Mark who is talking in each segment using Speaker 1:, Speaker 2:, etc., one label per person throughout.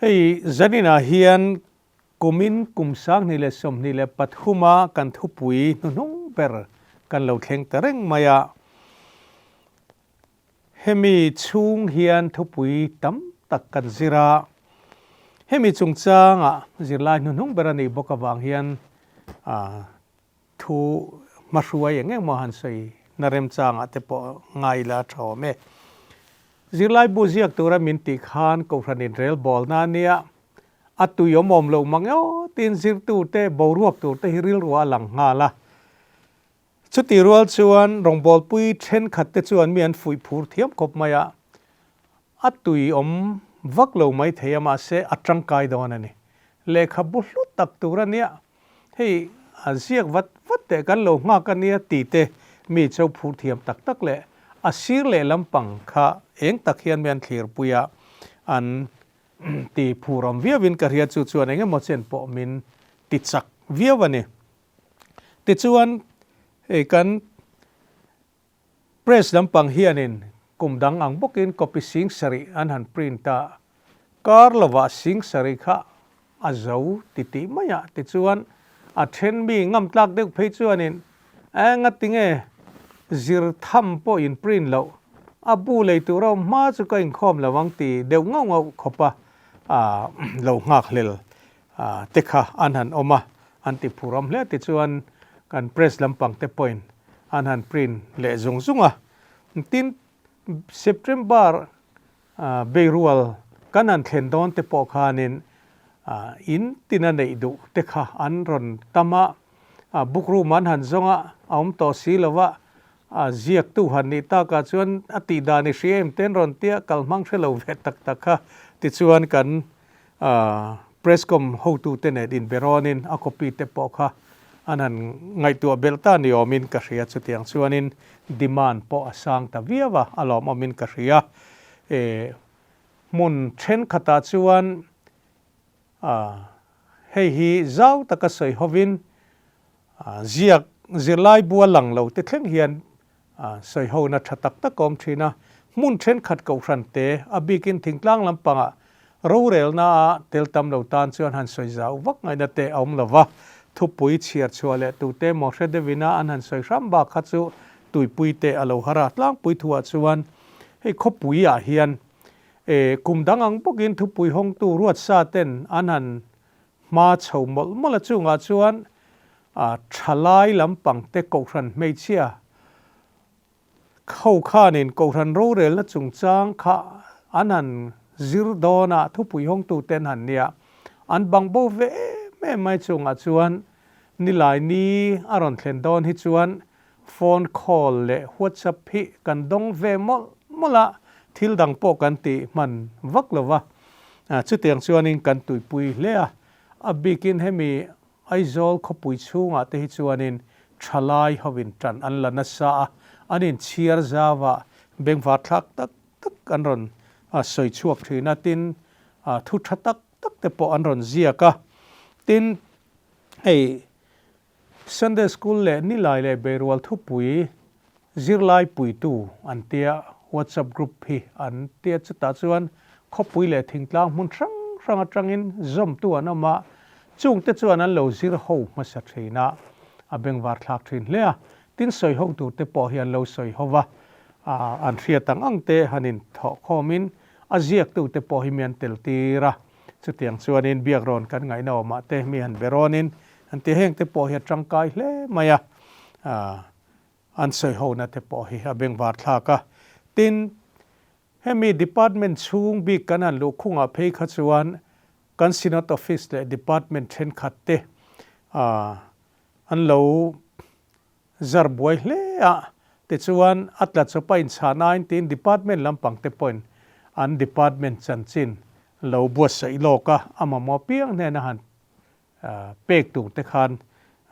Speaker 1: Hei zaninah hian kumin kum 2023 a kan thupui hnuhnung ber kan lo thleng ta reng mai a. Hemi chhung hian thupui tam tak kan zir a, hemi chungchanga zirlai hnuhnung ber a nih bawk avang hian thu hmahruai eng engmaw han sawi na remchangah te pawh ngai ila a tha awm e. Zirlai bu ziak tura min tih khan Kohhran inrelbawlna a nia, a tui awm awm loh mang emaw tiin zirtute boruak tur te hi rilruah a lang nghal a. Chutih rual chuan rawngbawlpui thenkhat te chuan mi an fuih phur thiam khawp mai a, a tui awm vak lo mai thei a mahse a tangkai dawn a ni. Lehkhabu hlu tak tur a nia, hei a ziak vat vat teh kan lo nghak a nia tih te mi cho phur thiam tak tak leh a sir leh lampang kha eng tak hian mi an thlirpui a, an ti phur awm viauin ka hria chu chuan eng emaw chen pawh min ti chak viau a ni. Tichuan, hei kan press lampang hianin kum dang ang bawkin copy sing sarih an han print a, kar lovah sing sarih kha a zo ti tih mai a. Tichuan, a then mi ngam tlak deuh phei chuanin, Eng nga tinge zir tham pawh in print loh, a bu lei tur a awm hma chu ka inkhawm lo ang ti deuh ngauh ngauh khawp a lo nghak hlel te kha an han awm a, an ti phur awm hle tichuan kan press lampang te pawhin an han print leh zung zung a. Tin, September beirual kan han thlen dawn te pawh khanin in tina neih duh te kha an rawn tam a, book room an han zawng a, a awm tawh si lo va, ziaktu han nih takah chuan a tih dan i hria em te an rawn tia kal hmang hre lo ve tak tak kha tichuan kan Presscom hotute nen inberawnin a copy te pawh kha an han ngaihtuah belh ta ni awmin ka hria. Chutiang chuanin demand pawh a sang ta viau a, a lawmawmin ka hria. Hmun thenkhatah chuan hei hi zau taka sawi hovin ziak zirlai bua lang lo te thleng hian Sawihona tha tak tak a awm thin a, hmun thenkhat kohhran te, a bikin thingtlang lampangah rorelna a tel tam lo tan chuan han sawi zau vak ngaihna te a awm lo va, thupui chhiar chhuah leh tute emaw hre deuhina an han sawi hram bak kha chu tuipui te a lo har a, tlangpui thuah chuan hei khawpui ah hian kum dang ang bawkin thupui hawngtu ruatsa ten an han hma chho mawlh mawlh a chungah chuan a thalai lampang te kohhran hmeichhia ho khanin kohhran rorelna chungchang kha an han zir dawn a, thupui hawngtu te an han nia, an bang bo ve em em mai chungah chuan nilai ni a rawn thlen dawn hi chuan phone call leh whatsapp hi kan dawng ve mawlh mawlh a, thil dang pawh kan ti hman vak lo va, chutiang chuanin kan tuipui hle a, a bikin hemi Aizawl khawpui chhungah te hi chuanin thalai hovin tan an la nasa a, an inchhiar zau a, bengvar thlak tak tak an rawn sawi chhuak thin a, tin thu tha tak tak te pawh an rawn ziak a, tin hei Sunday School leh Nilai leh Beirual thupui zirlai puitu an tia WhatsApp group hi an tia chutah chuan khawpui leh thingtlang hmun hrang hrang atangin zawmtu an awm a, chungte chuan an lo zir ho hmasa thin a, a bengvar thlak thin hle a, tin sawi ho turte pawh hi an lo sawi ho va, an hriat ang ang te han inthawh khawmin a ziaktute pawh hi mi an tel tir a, chutiang chuanin biakrawn kan ngaihna awmah te mi han berawnin an ti heng te pawh hi a tangkai hle mai a. An sawihona te pawh hi a bengvar thlak a. Tin, hemi department chhung bik kan han luh khungah phei kha chuan kan Synod Office leh department thenkhat te an lo zar buai hle a. Tichuan, a tla chawpa inchhahnain tiin department lampang te pawhin an department chanchin lo buatsaih lawk a, a mamawh piang hnena han pek tur te khan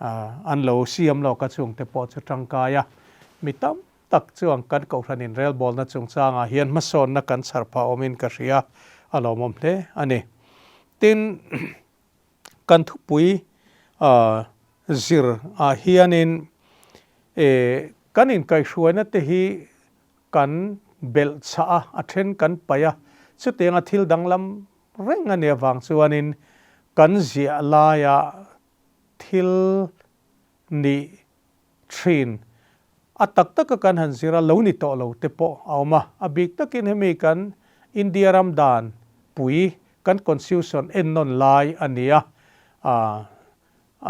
Speaker 1: an lo siam lawk a chung te pawh chu tangkai a, mi tam tak chuan kan kohhran inrelbawlna chungchangah hian hmasawnna kan chhar phah awmin ka hria a lawmawm hle a ni. Tin, kan thupui zir ah hianin kan inkaihhruaina te hi kan belh chhah a, a then kan paih a, chutianga thil danglam reng a nih avang chuanin kan ziah laia thil nih thin a tak taka kan han zir a lo ni tawh lo te pawh a awm a. A bik takin hemi kan India ram dan pui kan constitution ennawn lai a ni a,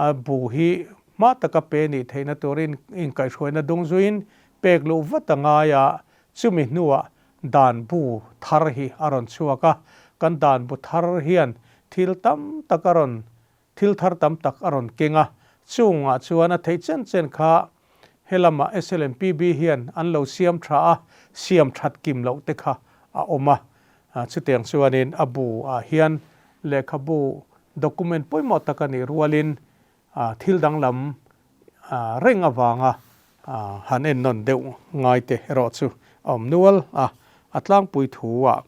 Speaker 1: a bu hi hma taka pe nih theihna turin inkaihhruaina dung zuiin pek luh vat a ngai a, chumi hnuah dan bu thar hi a rawn chhuak a, kan dan bu thar hian thil tam tak a rawn thil thar tam tak a rawn keng a, chungah chuan a theih chen chen kha helama SLMPB hian an lo siam tha a, siam that kim loh te kha a awm a. Chutiang chuanin a bu ah hian lehkhabu document pawimawh tak a nih rualin thil danglam reng avanga han ennawn deuh ngai te erawh chu a awm nual a, a tlangpui thu ah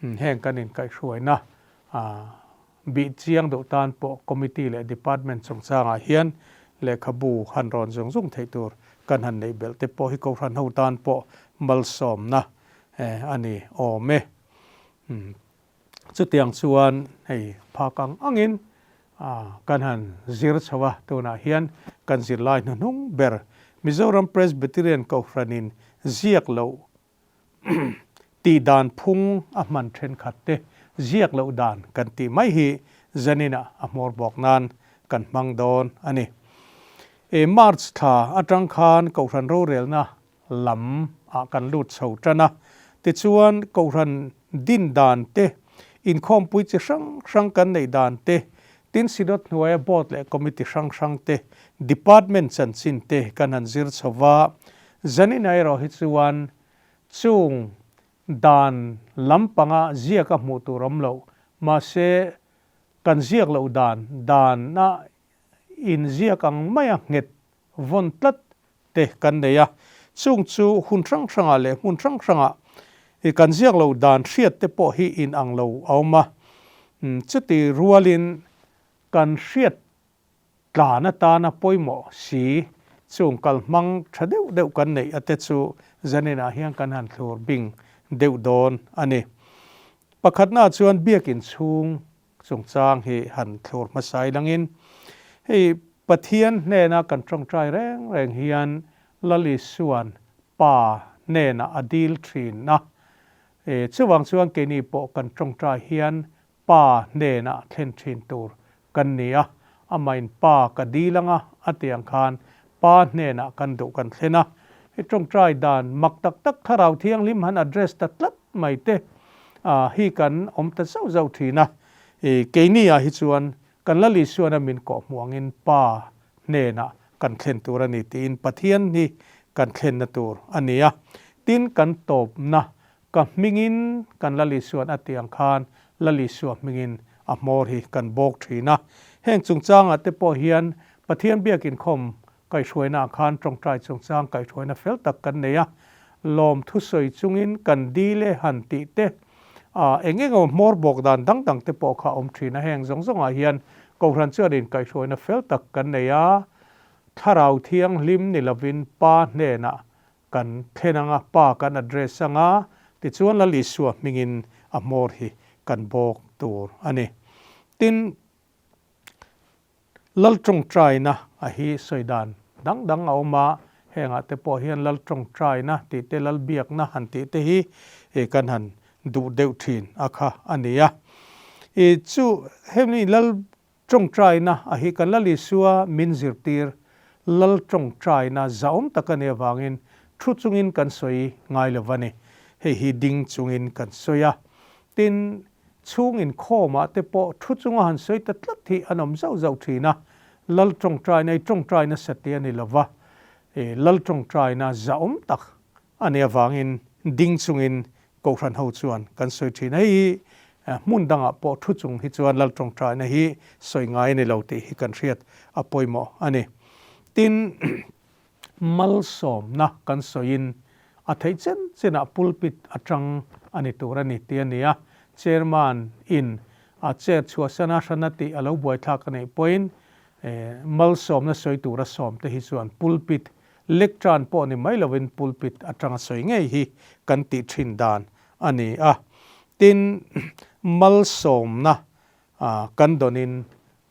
Speaker 1: heng kan inkaihhruaina Bih chiang deuh tan pawh Committee leh Department chungchangah hian lehkhabu han rawn zung zung theih tur kan han neih belh te pawh hi Kohhran ho tan pawh malsawmna a ni awm e. Chutiang chuan hei phak ang angin kan han zir chho a, tunah hian kan zirlai hnuhnung ber Mizoram Presbyterian Kohhranin ziak loh Tih dan phung a hman thenkhat te ziak loh dan kan tih mai hi zaninah a hmawr bawk nan kan hmang dawn a ni. E March thla atang khan Kohhran rorelna lam ah kan lut chho tan a, tichuan Kohhran din dan te, inkhawmpui chi hrang hrang kan neih dan te, tin Synod hnuaia Board leh Committee hrang hrang te, Department chanchin te kan han zir chho va, Zanin erawh hi chuan chung dan lampanga ziak a hmuh tur awm loh, mahse kan ziak loh dan dan a inziak ang maia nghet vawn tlat te kan nei a. Chung chu hun hrang hrangah leh hmun hrang hrangah i kan ziak loh dan hriat te pawh hi inang lo a awm a. Chuti rualin kan hriat Tlan atana pawimawh si chung kal hmang tha deuh deuh kan neih ate chu zaninah hian kan han thlur bing deuh dawn a ni. Pakhatnaah chuan biakin chhung chungchang hi han thlur hmasa ilangin hei Pathian hnena kan tawngtai reng reng hian Lal Isuan Pa hnenah a dil thin a, chuvang chuan keini pawh kan tawngtai hian Pa hnenah thlen thin tur kan ni a, amahin Pa ka dil anga a ti ang khan Pa hnenah kan duh kan thlen a. Hei tawngtai dan mak tak tak Thlarau Thianghlim han address ta tlat mai te hi kan awm ta zauh zauh thin a. Keini ah hi chuan kan Lal Isuana min kawhhmuh angin Pa hnenah kan thlen tur a ni tiin Pathian hi kan thlenna tur a ni a. Tin kan tawpna Ka hmingin kan Lal Isua'n a tih ang khan Lal Isua hmingin a hmawr hi kan bawk thin a. Heng chungchangah te pawh hian Pathian biak inkhawm kaihhruainaah khan tawngtai chungchang kaihhruaina fel tak kan nei a. Lawm thusawi chungin kan dil e han tih te, ah eng eng emaw hmawr bawk dan dang dang te pawh kha a awm thin a. Heng zawng zawngah hian Kohhran chuan inkaihhruaina fel tak kan nei a. Thlarau Thianghlim ni lovin Pa hnenah Kan thlen anga pa kan address anga tichuan Lal Isua hmingin a hmawr hi kan bawk tur a ni. Tin, Lal tawngtaina a hi sawi dan dang dang a awm a, hengah te pawh hian Lal tawngtaina tih te Lal biakna han tih te hi kan han duh deuh thin a kha a ni a. I chu hemi Lal Tawngtaina a hi kan Lal Isua min zirtir Lal tawngtaina zahawm tak a nih avangin thu chungin kan sawi ngai lo va ni. Hei hi ding chungin kan sawi a. Tin, chhung inkhawmah te pawh thu chunga han sawi ta tlat hi an awm zauh zauh thin a. Lal tawngtaina hi tawngtaina satih a ni lo va, Lal tawngtaina zahawm tak A nih avangin ding chungin Kohhran ho chuan kan sawi thin a, hei hi hmun dangah pawh thu chung hi chuan Lal tawngtaina hi sawi ngai a ni lo tih hi kan hriat a pawimawh a ni. Tin, malsawmna kan sawiin a theih chen chenah pulpit atang a ni tur a ni tih a ni a, Chairman in a chair chhuahsan a hrana tih a lo buaithlak a nih pawhin malsawmna sawi tura sawmte hi chuan pulpit Lectern pawh ni mai lovin pulpit atanga sawi ngei hi kan tih thin dan a ni a. Tin, malsawmna kan dawnin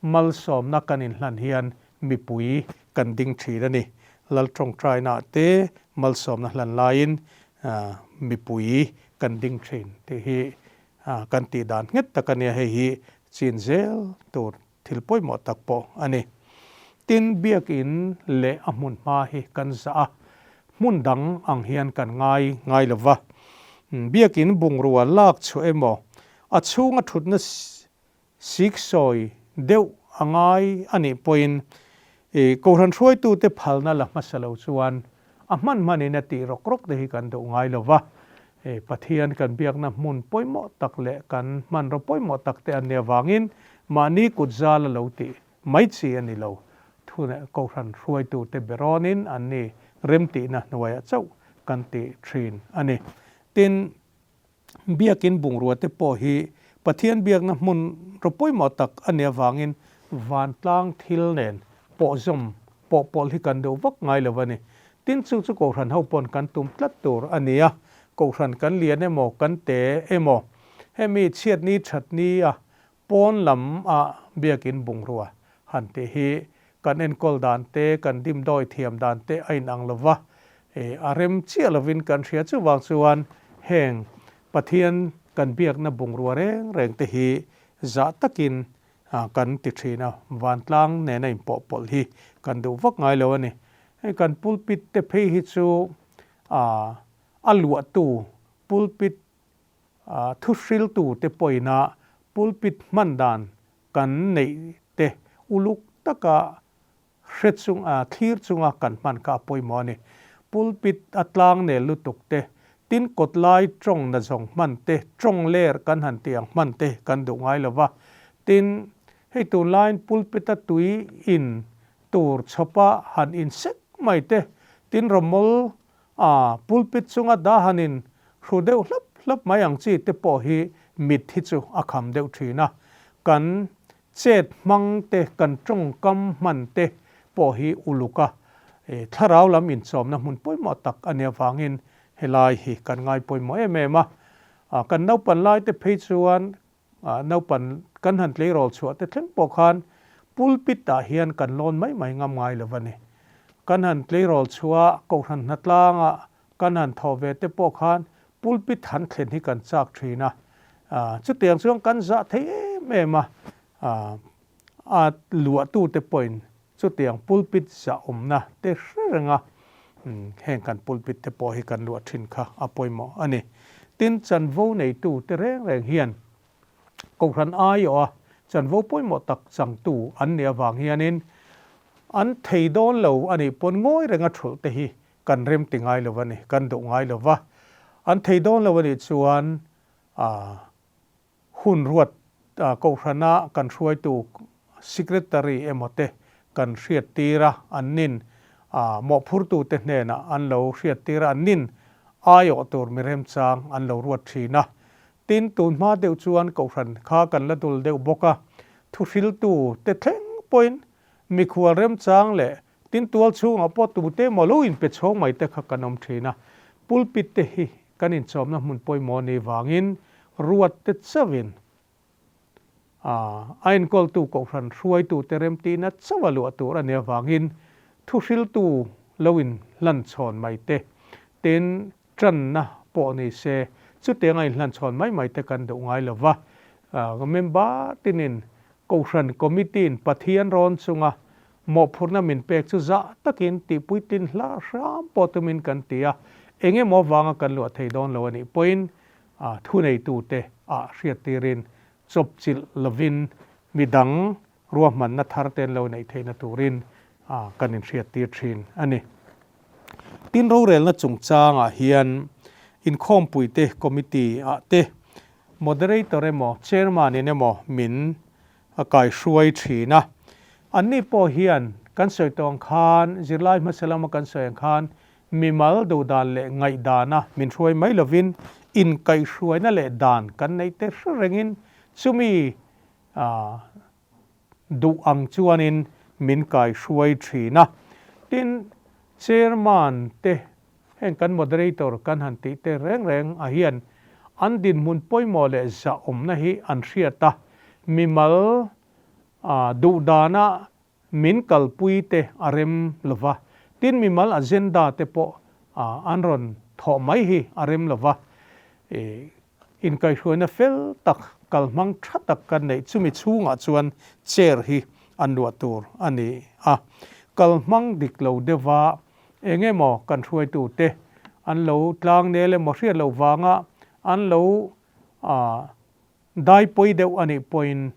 Speaker 1: malsawmna kan inhlan hian mipui kan ding thin a ni. Lal tawngtainaah te malsawmna hlan laiin mipui kan ding thin tih hi kan tih dan nghet tak a nia, hei hi chin zel tur thil pawimawh tak pawh a ni. Tin, biakin leh a hmun hma hi kan zah a, hmun dang ang hian kan ngai ngai lo va. Biakin bungrua lak chhuah emaw, a chhunga thutna siksawi deuh a ngai a nih pawhin Kohhran hruaitute phalna la hmasa lo chuan a hman hmanin a tih rawk rawk te hi kan duh ngai lo va. Pathian kan biakna hmun pawimawh tak leh kan hmanraw pawimawh tak te an nih avangin mahni kut zal a lo tih mai chi a ni lo. Thu leh Kohhran hruaitute berawnin an ni remtihna hnuaiah chauh kan ti thin a ni. Tin, Biakin bungrua te pawh hi Pathian biakna hmun raw pawimawh tak a nih avangin vantlang thil nen pawhzawm pawh pawlh hi kan deuh vak ngai lo a ni. Tin, chu chu Kohhran ho pawn kan tum tlat tur a ni a, Kohhran kan lian emaw kan te emaw hemi chhiatni thatni a Pawn lam ah biakin bungrua han tih hi kan enkawl dan te, kan dimdawi thiam dan te a inang lo va, a rem chiah lovin kan hria. Chuvang chuan heng Pathian kan biakna bungrua reng reng te hi zah takin kan ti thin a, vantlang nena inpawh pawlh hi kan duh vak ngai lo a ni. Hei kan pulpit te phei hi chu a luahtu pulpit Thuhriltute pawina pulpit hman dan kan neih te uluk taka hre chung thlir chunga kan hman kha a pawimawh a ni. Pulpit a tlang nel lutuk te, tin kawt lai tawng na zawng hman te, tawng ler kan han tih ang hman te kan duh ngai lo va. Tin, hei tunlaiin pulpit a tui in tur chhawpa han in sek mai te, tin rawmawl A pulpit chunga dahanin hru deuh hlap hlap mai ang chi te pawh hi mit hi chu a kham deuh thin a. Kan chet hmang te, kan tawngkam hman te pawh hi uluk a, thlarau lam inchawmna hmun pawimawh tak a nih avangin helai hi kan ngai pawimawh em em a. Kan naupan lai te phei chuan Naupan kan han tleirawl chhuah te thleng pawh khan pulpit ah hian kan lawn mai mai ngam ngai lo a ni. Kan han tleirawl chhuah Kohhran hnatlanga kan han thawh ve te pawh khan pulpit han thlen hi kan chak thin a. Chutiang chuan kan zah thei em em a, a luahtute pawhin Chutiang pulpit zahawmna te hre renga heng kan pulpit te pawh hi kan luah thin kha a pawimawh a ni. Tin, chanvo neitu te reng reng hian Kohhran aiawha chanvo pawimawh tak changtu an nih avang hianin an thei dawn lo a nih pawn ngawi renga thulh te hi kan rem ti ngai lo a ni, kan duh ngai lo va. An thei dawn lo a nih chuan Hun ruat Kohhrana kan hruaitu Secretary emaw te kan hriattir a, an nin mawhphurtute hnenah an lo hriattir a, an nin aiawh tur mi remchang an lo ruat thin a. Tin, tun hma deuh chuan Kohhran kha kan la dul deuh bawk a, thuhriltu te thleng pawhin mikhual remchang leh Tin, tual chhungah pawh tute emaw lo inpe chhawng mai te kha kan awm thin a, pulpit te hi kan inchawmna hmun pawimawh ni vangin ruat te chauhin a enkawltu Kohhran hruaitute remtihna chauh a luah tur a nih avangin thuhriltu lo inhlan chhawn mai te, tin, tanna pawh ni se chutianga inhlan chhawn mai mai te kan duh ngai lo va. Member tinin Kohhran Committee-in Pathian rawn chunga mawhphurhna min pek chu zah takin tihpuitlin hla hram pawh tumin kan ti a, eng emaw avanga kan luah thei dawn lo a nih pawhin thuneitute ah hriattirin chawpchilh lovin midang ruahmanna thar te an lo neih theihna turin kan inhriattir thin a ni. Tin, rorelna chungchangah hian inkhawmpuite committee ah te moderator emaw chairman in emaw min a kaihruai thin a. Anni pawh hian kan sawi tawh ang khan, zirlai hmasa lama kan sawi ang khan mimal duhdan leh ngaihdana min hruai mai lovin inkaihhruaina leh dan kan neih te hre rengin chumi duh ang chuanin min kaihruai thin a. Tin, chairman te, heng kan moderator kan han tih te reng reng ah hian An dinhmun pawimawh leh zahawmna hi an hriat a, mimal duhdana min kalpui te a rem lova, tin mimal agenda te pawh an rawn thawh mai hi a rem lova, inkaihhruaina fel tak kalhmang tha tak kan neih chumi chhungah chuan chair hi an luah tur a ni a, kalhmang dik lo deuha Eng emaw kan hruaitute an lo tlang nel emaw hriat loh vanga an lo dai pawi deuh a nih pawhin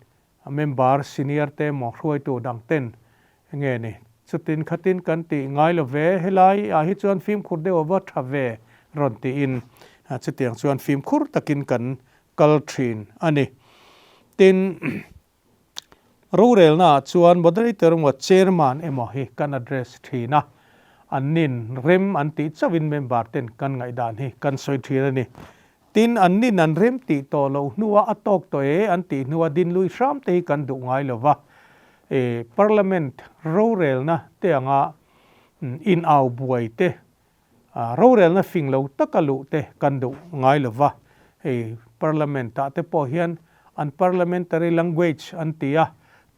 Speaker 1: member senior te emaw hruaitu dang ten nge ni chutin khatin kan tih ngai lo ve, helai ah hi chuan fimkhur deuh a va tha ve rawn tiin chutiang chuan fimkhur takin kan kal thin a ni. Tin. Rorelnaah chuan Moderator emaw Chairman emaw hi kan address thin a, an nin rem an tih chauhin member ten kan ngaihdan hi kan sawi thin a ni. Tin, an nin an rem tih tawh loh hnua a tawk tawh e an tih hnua din lui hram te hi kan duh ngai lo va. E, Parliament rorelna te anga in au buai te Rorelna fing lo taka luh te kan duh ngai lo va, hei Parliament ah te pawh hian an parliamentary language an ti a,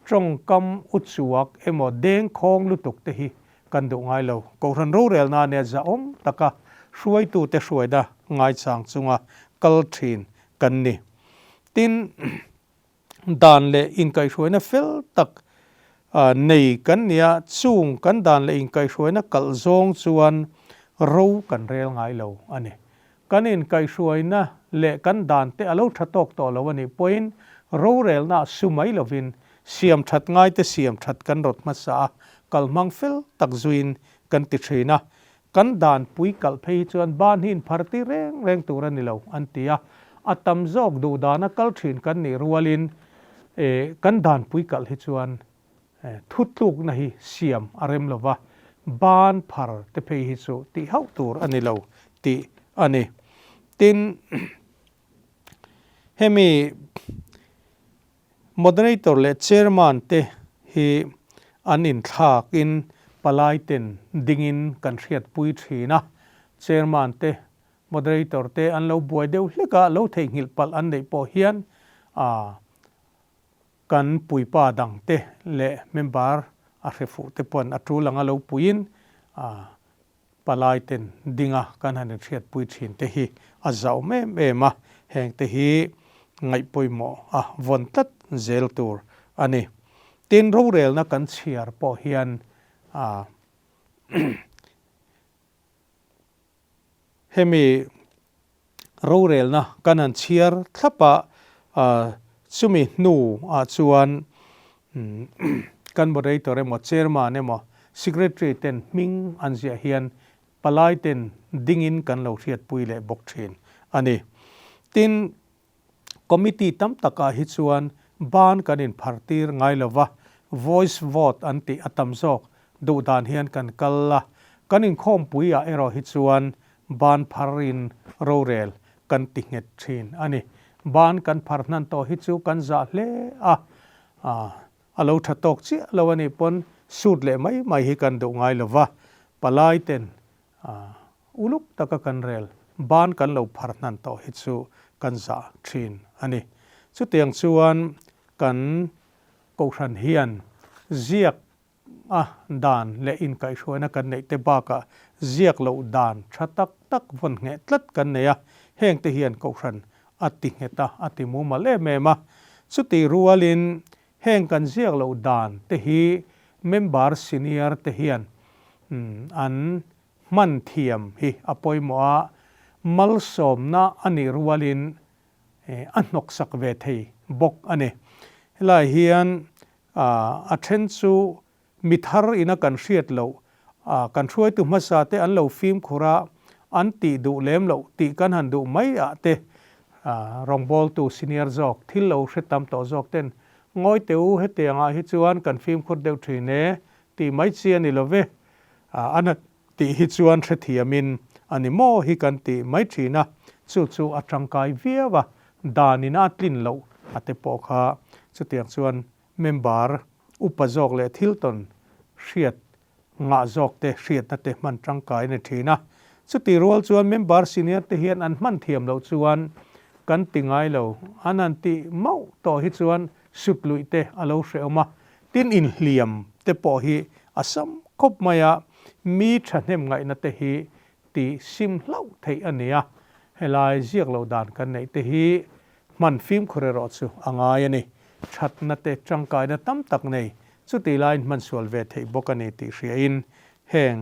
Speaker 1: tawngkam uchuak emaw dengkhawng lutuk te hi kan duh ngai lo. Kohhran rorelna nia zahawm taka hruaitute hruaina ngaichang chunga kal thin kan ni. Tin. Dan leh inkaihhruaina fel tak nei kan ni a, chung kan dan leh inkaihhruaina kalh zawng chuan ro kan rel ngai lo a ni. Kan inkaihhruaina leh kan dan te a lo tha tawk tawh lo a nih pawhin rorelna su mai lovin siam that ngaite siam that kan rawt hmasa a, kalhmang fel tak zuiin kan ti thin a. Kan dan pui kalh phei hi chuan ban hi inphar tir reng reng tur a ni lo, an ti a. A tam zawk duh dana kal thin kan nih rualin kan dan pui kalh hi chuan thutlukna hi siam a rem lo va, ban phar te phei hi chu tih hauh tur a ni lo tih a ni. Tin, hemi. Moderator leh Chairman te hi an inthlak in palai ten ding in kan hriatpui thin a, Chairman te, Moderator te an lo buai deuh hlek a, lo theihnghilh palh an neih pawh hian kan puipa dang te leh member a hre fuh te pawn a tul anga lo puiin Palai ten dinga kan han inhriatpui thin te hi a zauh em em a, heng te hi ngaihpawimawh a vawn tlat zel tur a ni. Tin, rorelna kan chhiar pawh hian a hemi rorelna kan han chhiar thlap a, chumi hnu ah chuan kan moderator emaw chairman emaw secretary ten hming an ziah hian palai ten dingin kan lo hriatpui leh bawk thin a ni. Tin, committee tam takah hi chuan ban kan inphar tir ngai lo va, voice vote an tih a tam zawk duh dan hian kan kal a, kan inkhawmpui ah erawh hi chuan Ban pharin rorel kan ti nghet thin a ni. Ban kan phar hnan tawh hi chu kan zah hle a, a lo tha tawk chiah lo a nih pawn sut leh mai mai hi kan duh ngai lo va, palai ten uluk taka kan rel ban kan lo phar hnan tawh hi chu kan zah thin a ni. Chutiang chuan kan Kohhran hian ziak A dan leh inkaihhruaina kan neih te bakah ziak loh dan tha tak tak vawn ngheh tlat kan nei a, heng te hian Kohhran a ti nghet a, a ti mumal em em a. Chutih rualin heng kan ziak loh dan te hi member senior te hian an hman thiam hi a pawimawh a, malsawmna a nih rualin a hnawksak ve thei bawk a ni. Helai hian A then chu mi thar ina kan hriat loh, kan hruaitu hmasa te an lo fimkhur a, an tih duh lem loh tih kan han duh mai ah te rawngbawltu senior zawk, thil lo hre tam tawh zawk ten ngawi teh u hetiang ah hi chuan kan fimkhur deuh thin e tih mai chi a ni lo ve, a na tih hi chuan hrethiamin a ni maw hi kan tih mai thin a, chu chu a tangkai viau a, dan ina a tlin loh a te pawh kha chutiang chuan member upa zawk leh thil tawn hriat ngah zawk te hriatna te hman tangkai a ni thin a. Chutih rual chuan member senior te hian an hman thiam loh chuan kan ti ngai lo. An han tih mauh tawh hi chuan sut luih te a lo hrehawm a, tin inhliam te pawh hi a sam khawp mai a, mi thahnem ngaihna te hi ti sim hlauh theih a ni a, helai ziak loh dan kan neih te hi hman fimkhur erawh chu a ngai a ni. Thatna te tangkaina tam tak nei chutih laiin hman sual ve theih bawk a ni tih hriain heng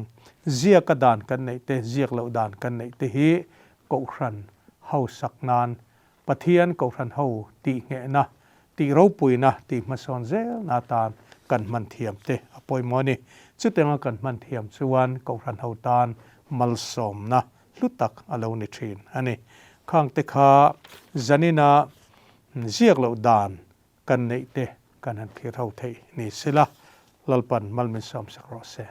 Speaker 1: ziaka dan kan neih te ziak loh dan kan neih te hi Kohhran hausak nan Pathian Kohhran ho tihnghehna, tih ropuina, tih hmasawn zelna atan kan hman thiam te a pawimawh a ni. Chutianga kan hman thiam chuan Kohhran ho tan malsawmna hlu tak a lo ni thin a ni. Khangte kha zanina ziak loh dan kan neih te kan han thlir ho theih ni sela, Lalpan mal min sawmsak rawh se.